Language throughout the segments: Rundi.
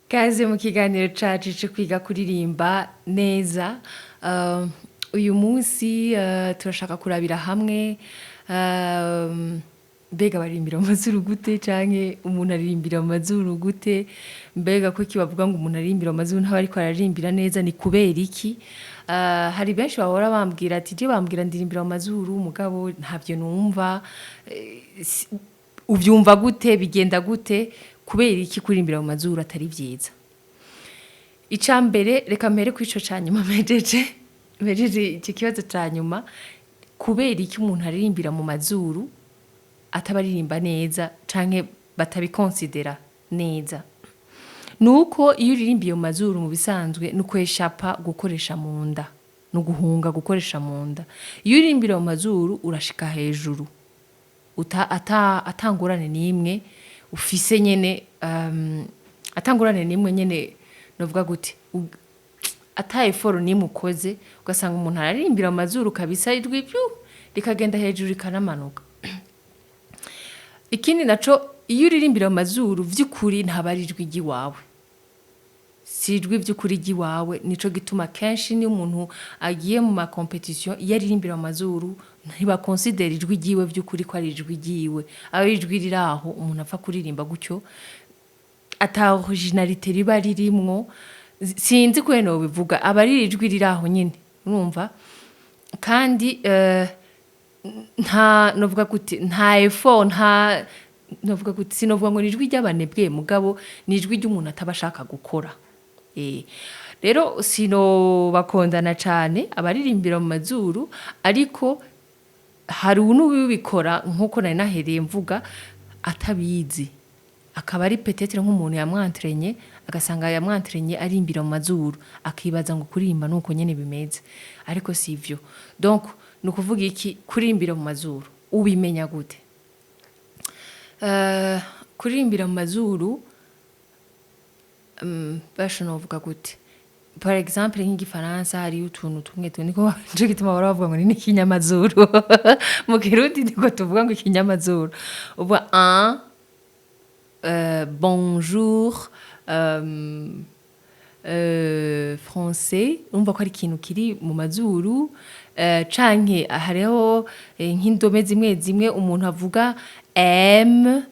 Kaze mu kiganiro cacu co kwiga kuririmba neza. Uyu munsi turashaka kurabira hamwe mbega baririmbira mu mazuru gute, canke umuntu aririmbira mu mazuru gute? Mbega kuki bavuga ngo umuntu aririmbira mu mazuru ntaba ariko araririmbira neza? Ni kubera iki? Hari benshi bahora bambwira ati: "Je bambwira ndirimbira mu mazuru, mugabo ntavyo numva." Uvyumva gute? Bigenda gute? Kubera iki kuririmbira mu mazuru atari vyiza? Ica mbere, reka mpere kuri ico ca nyuma. Mpejeje iki kibazo ca nyuma: kubera iki umuntu aririmbira mu mazuru ataba aririmba neza, canke batabikonsidera neza? Nuko iyo uririmbiye mu mazuru, mu bisanzwe ni ukweshapa gukoresha mu nda, ni uguhunga gukoresha mu nda. Iyo uririmbira mu mazuru urashika hejuru uta ata atangurane n'imwe ufise nyene, atangurane n'imwe nyene, novuga gute, ata effort n'imwe ukoze, ugasanga umuntu araririmbira mu mazuru kabisa, ijwi pyu rikagenda hejuru rikanamanuka. Ikindi naco, iyo uririmbira mu mazuru, vy'ukuri ntaba ari ijwi ry'iwawe, si ijwi vy'ukuri ry'iwawe. Nico gituma kenshi niyo umuntu agiye mu ma compétition, iyo aririmbira mu mazuru ntibakonsidera ijwi ryiwe vy'ukuri ko ari ijwi ryiwe, aba ari ijwi riri aho umuntu apfa kuririmba gutyo, ata originalité riba ririmwo. Sinzi ko nobivuga, aba ari ijwi riri aho nyine, urumva? Kandi nta, novuga gute, nta effort, nta, novuga gute, sinovuga ngo ni ijwi ry'abanebwe, mugabo ni ijwi ry'umuntu ataba ashaka gukora. Rero sino bakondana cane abaririmbira mu mazuru, ariko hari n'ubikora nk'uko nari nahereye mvuga, atabizi, akaba ari peut-être nk'umuntu yamwantrenye, agasanga yamwantrenye arimbira mu mazuru, akibaza ngo kuririmba nuko nyene bimeze, ariko sivyo. Donc ni ukuvuga iki? Kuririmbira mu mazuru ubimenya gute? Kuririmbira mu mazuru, basha novuga gute, par exemple nk'igifaransa hariyo utuntu tumwe tumwe, niko nico gituma bahora bavuga ngo ni n'ikinyamazuru. Mu Kirundi niko tuvuga ngo ikinyamazuru, uvuga un bonjour, français, urumva ko ari ikintu kiri mu mazuru, canke hariho nk'indome zimwe zimwe umuntu avuga m,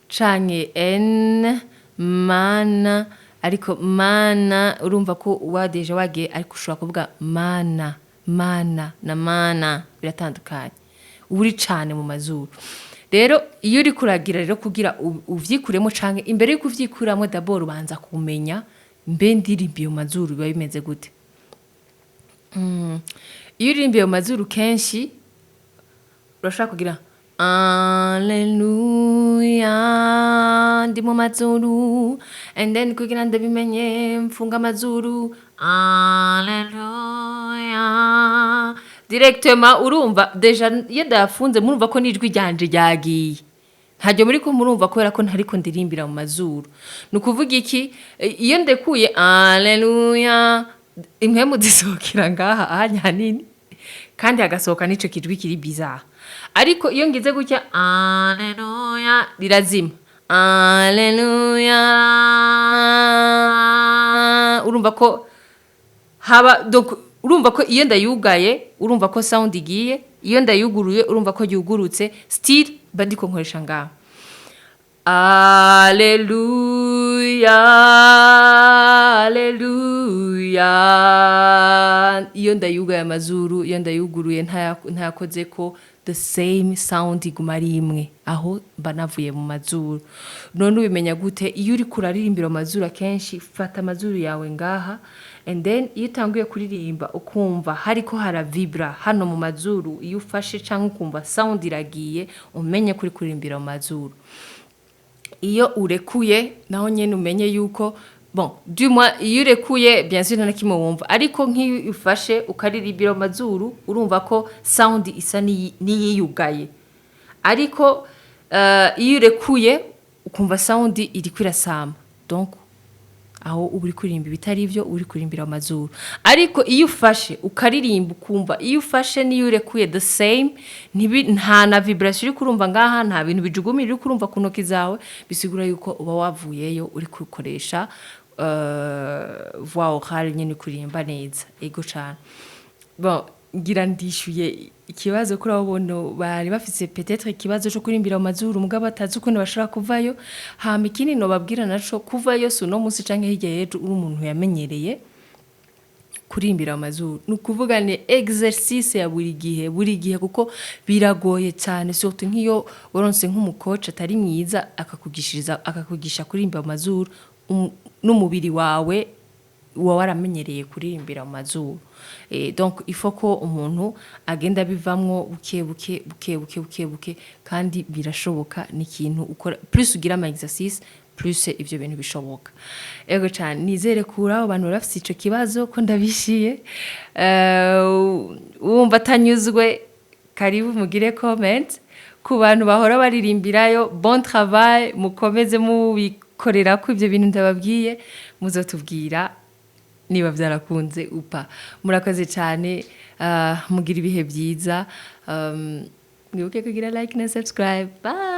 canke n, mana, ariko mana urumva ko uba déjà wagiye, ariko ushobora kuvuga mana. Mana na mana biratandukanye, uba uri cane mu mazuru. Rero iyo uriko uragira rero kugira uvyikuremo, canke imbere yuko uvyikuramo, d'abord ubanza kumenya: mbe ndirimbiye mu mazuru biba bimeze gute? Iyo uririmbiye mu mazuru, kenshi urashobora kugira "Alleluia", ndi mu mazuru, and then kugira ndabimenye mfunga amazuru, "Alleluia" directement. Urumva déjà iyo ndayafunze, murumva ko n'ijwi ryanje ryagiye, ntaryo muri ko murumva, kubera ko ntariko ndirimbira mu mazuru. Ni ukuvuga iki? Iyo ndekuye "Alleluia", impwemu zisohokera ngaha ahanya hanini, kandi hagasohoka n'ico kijwi kiri bizarre. Ariko iyo ngize gutya, "Alleluia" rirazima, "Alleluia", urumva ko haba, donc urumva ko iyo ndayugaye urumva ko sound igiye, iyo ndayuguruye urumva ko yugurutse. Still mba ndiko nkoresha ngaha "Alleluia, Alleluia". Iyo ndayugaye amazuru, iyo ndayuguruye ntayakoze ko, the same sound iguma ari imwe, aho mba navuye mu mazuru. None ubimenya gute? Iyo uriko uraririmbira mu mazuru, akenshi fata amazuru yawe ngaha, and then iyo utanguye kuririmba ukumva hariko haravibra hano mu mazuru, iyo ufashe canke ukumva sound iragiye, umenye ko uri kuririmbira mu mazuru. Iyo urekuye naho nyene umenye yuko, bon, du moins iyo urekuye, bien sûr nta na kimwe wumva, ariko nk'iyo ufashe ukaririmbira mu mazuru, urumva ko sound isa n'iyiyugaye, ariko iyo urekuye ukumva sound iriko irasama, donc Aho uba uri kuririmba ibitari byo, uri kuririmbira amazuru. Ariko iyo ufashe ukaririmba, ukumva iyo ufashe n'iyo urekuye the same, nta na vibration uri kurumva ngaha, nta bintu bijugumira uri kurumva ku ntoki zawe, bisigura yuko uba wavuyeyo uri kukoresha voix orale nyine, kuririmba neza. Ego cane. Bon, ngira ndishuye ikibazo kuri abo bono bari bafise peut-être ikibazo cyo kurimbira mu mazuru, mugabo batazi ukuntu bashobora kuvayo. Hama ikindi nobabwira naco, kuvayo si uno munsi canke hirya y'ejo. Uri umuntu yamenyereye kurimbira amazuru, ni ukuvuga ni exercice ya buri gihe, buri gihe, kuko biragoye cyane, surtout nk'iyo waronse nk'umu coach atari mwiza, akakugishiriza, akakugisha kuririmba amazuru, n'umubiri wawe uba waramenyereye kuririmbira mu mazuru. Donc il faut ko umuntu agenda abivamwo buke buke, buke buke, buke buke, kandi birashoboka. Ni ikintu ukora, plus ugira ama exercice, plus ivyo bintu bishoboka. Ego cyane, nizere kuri abo bantu bari bafise ico kibazo ko ndabishiye. Wumva atanyuzwe, karibu mugire comment. Ku bantu bahora baririmbirayo, bon travail, mukomeze mubikorera ko ivyo bintu ndababwiye, muzotubwira niba byarakunze upa. Murakoze cyane, mugira ibihe byiza, mwibuke kugira like na subscribe. Bye.